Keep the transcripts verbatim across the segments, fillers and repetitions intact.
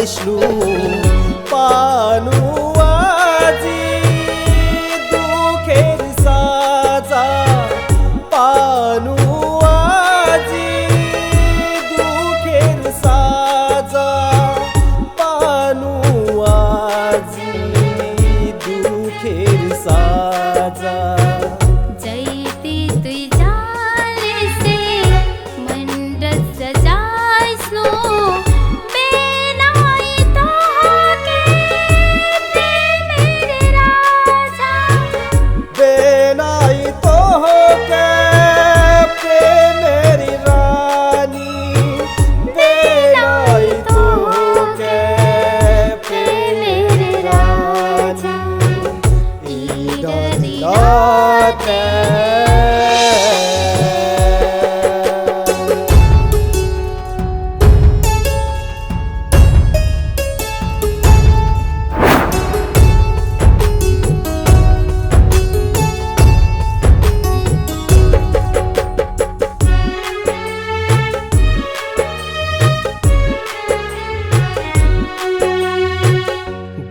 जाइस्नु पानु आजी दुखेर साजा पानु आजी दुखेर साजा पानु आजी दुखेर साजा। जैती तुई जालेसे मन रस जाइस्नु बेनाई तोहके प्रेमेर राजा। बेनाई तोहके प्रेमेर रानी। बेनाई तोहके प्रेमेर राजा। इददिलाते।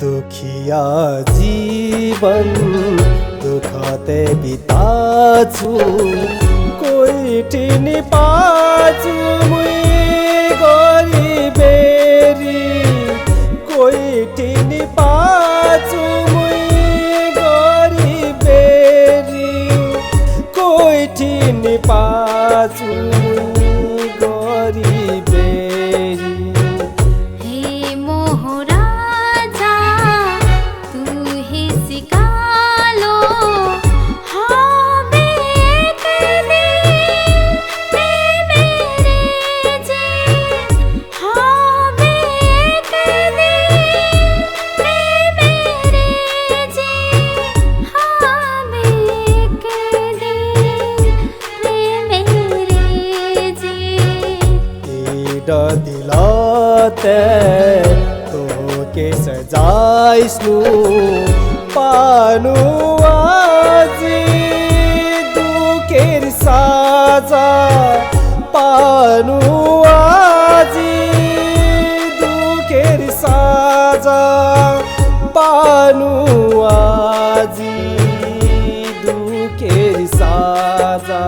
दुखिया जीवन दुखते बिताछु, कोइठिन पाछु मुई गरिबेरी, कोइठिन पाछु मुई गरिबेरी, कोइठिन पाछु मुई गरिबेरी। हे मोह राजा, तुही सिकालो, हबे एक दिन प्रेमेर जी, हबे एक दिन प्रेमेर जी, हबे एक दिन प्रेमेर जी। इददिलाते तोहके सजाइस्नु पानु आजी दुखेर साजा पानु आजी दुखेर साजा पानु आजी दुखेर साजा।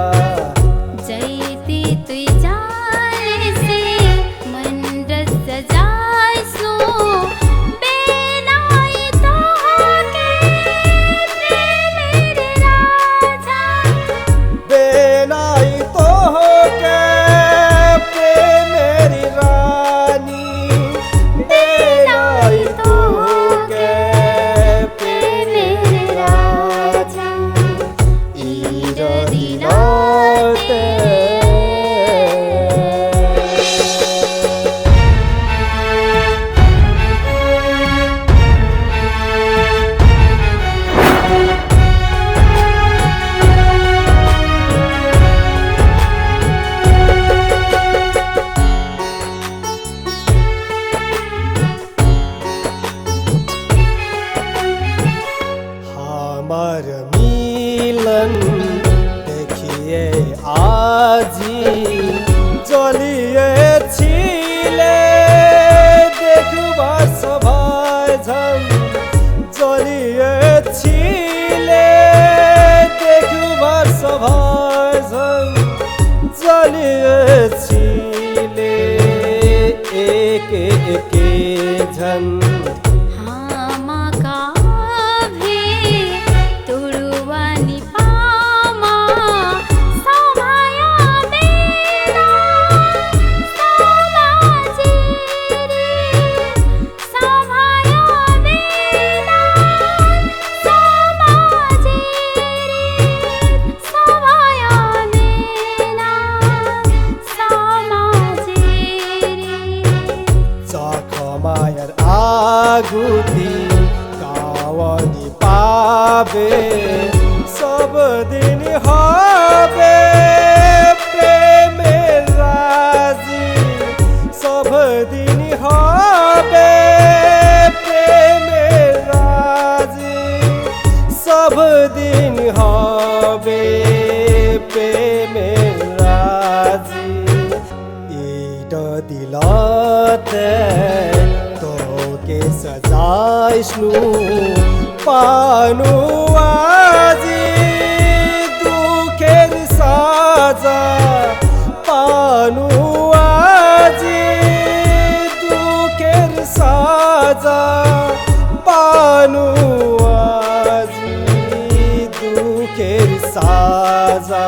जैती तुई जालेसे मन रस जाइस्नु बेनाई तोहके प्रेमेर राजा। बेनाई तोहके प्रेमेर रानी। बेनाई तोहके प्रेमेर राजा। इददिलाते। हमार मिलन देखिए आजी, जलिए छिले देखबा सभाय झन, जलिए छिले देखबा सभाय झन, जलिए छिले एके एके झन। हामा काभे तुरुवानी पामा, समाया बेना समाजिरी, समाया बेना समाजिरी, समाया बेना समाजिरी। चखमायार आगुति कावानि पाबे, सब दिन हबे प्रेमेर राजी, सब दिन हबे प्रेमेर राजी, सब दिन हबे प्रेमेर राजी। इददिलाते तो सजाय स्नु पानु आजी दुखेर साजा पानु आजी दुखेर साजा पानु आजी दुखेर साजा